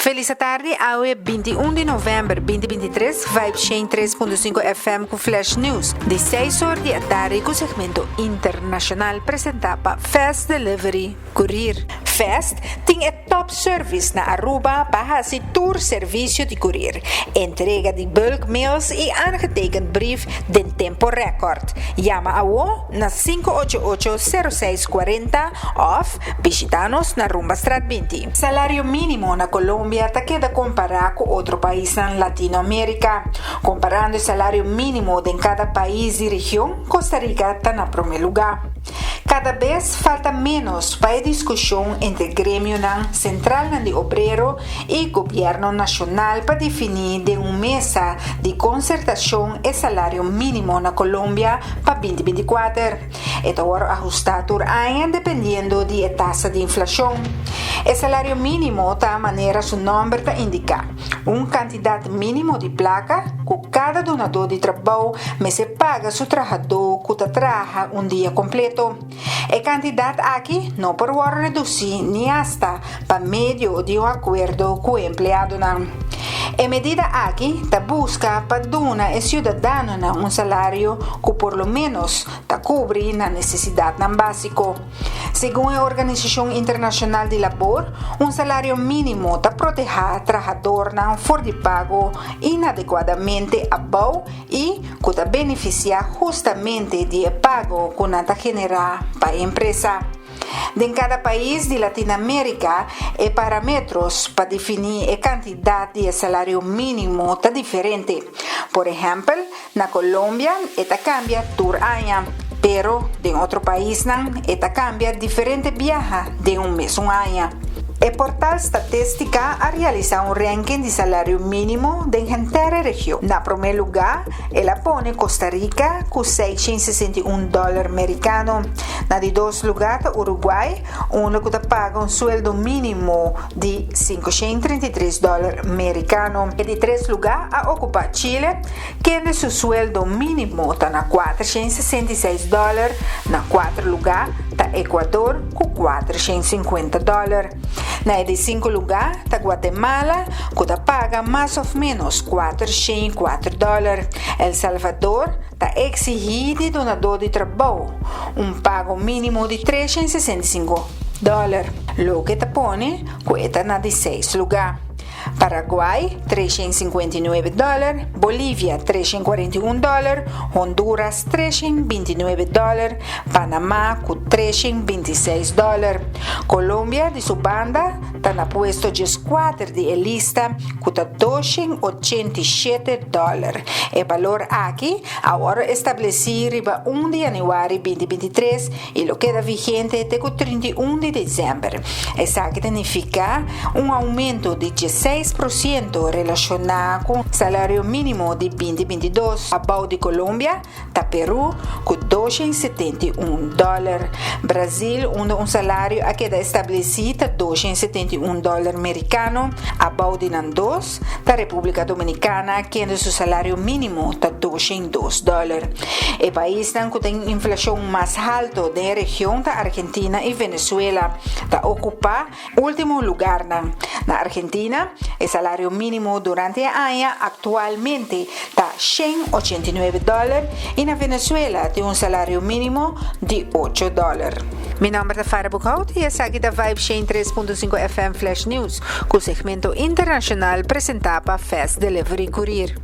Felis atardi, awe 21 di november 2023, Vibe 103.5 FM ku Flash News, di 6 or di atardi ku segmento internashonal presentá pa Fast Delivery Courier. Fast tin e top service na Aruba pa hasi tur servisio di courier, entrega di bulk mails i aangetekend brief den tempo record. Yama awo na 588 0640 òf bishitá nos na Rumbastraat 20. Salario mínimo na Colombia ta keda kompará ku otro paisnan Latinoamérika. Komparando e salario mínimo den kada pais di region, Costa Rica ta na promé lugá. Kada bes falta ménos pa e diskushon entre gremionan, sentralnan di obrero i gobièrnu nashonal pa definí den un mesa di konsertashon e salario mínimo na Colombia pa 2024. E ta wòrdu ahustá tur aña dependiendo di e tasa di inflashon. E salario mínimo ta manera su nòmber ta indiká, un kantidat mínimo di plaka ku kada dunadó di trabou mester paga su trahadó ku ta traha un dia kompleto. E kantidat aki no por wòrdu redusí ni asta pa medio di un akuerdo ku e empleadonan. E medida aki ta buska pa duna e siudadanonan un salario ku por lo ménos ta kubri nan nesesidatnan básiko. Segun e Organisashon Internashonal di Labor, un salario mínimo ta protehá trahadornan for di pago inadekuadamente abou i ku ta benefisiá hustamente di e pago ku nan ta generá pa e empresa. Den kada pais di Latinoamérika e parametros pa definí e kantidat di e salario mínimo ta diferente. Por ehèmpel, na Colombia e ta kambia tur aña, pero den otro paisnan e ta kambia diferente biaha den un mesun aña. E portal Statistica a realisá un ranking di salario mínimo den henter e region. Na promé lugá el a pone Costa Rica ku 661 dòler merikano. Na di dos lugá ta Uruguay, unda ku ta paga un sueldo mínimo di 533 dòler merikano. E di tres lugá a okupá Chile, kende su sueldo mínimo ta na 466 dòler. Na kuater lugá ta Ecuador ku 450 dòler. Na e di sinku lugá ta Guatemala ku ta paga mas òf ménos 404 dòler. El Salvador ta eksigí di dunadó di trabou un pago mínimo di 365 dòler, loke ta pone ku e ta na di seis lugá. Paraguay, 359 dòler, Bolivia, 341 dòler, Honduras, 329 dòler, Panamá ku 326 dòler. Colombia di su banda ta na puesto 14 di e lista ku ta 287 dòler. E balor aki a wòrdu establesí riba 1 di yanüari 2023 i lo keda vigente te ku 31 di desèmber. Esaki ta nifiká un oumento di 16% relashoná ku salario mínimo di 2022. Abou di Colombia ta Perú ku 271 dòler. Brasil, unda un salario a keda establesí ta 271 dòler merikano. Abou di nan dos ta Repúblika Dominikana, kende su salario mínimo ta 202 dòler. E paisnan ku tin inflashon mas halto den e region ta Argentina i Venezuela, ta okupá último lugarnan. Na Argentina, e salario mínimo durante e aña aktualmente ta 189 dòler i na Venezuela tin un salario mínimo di 8 dòler. Mi nòmber ta Farah Boekhout i esaki ta Vibe 103.5 FM Flash News ku segmento internashonal presentá pa Fast Delivery Courier.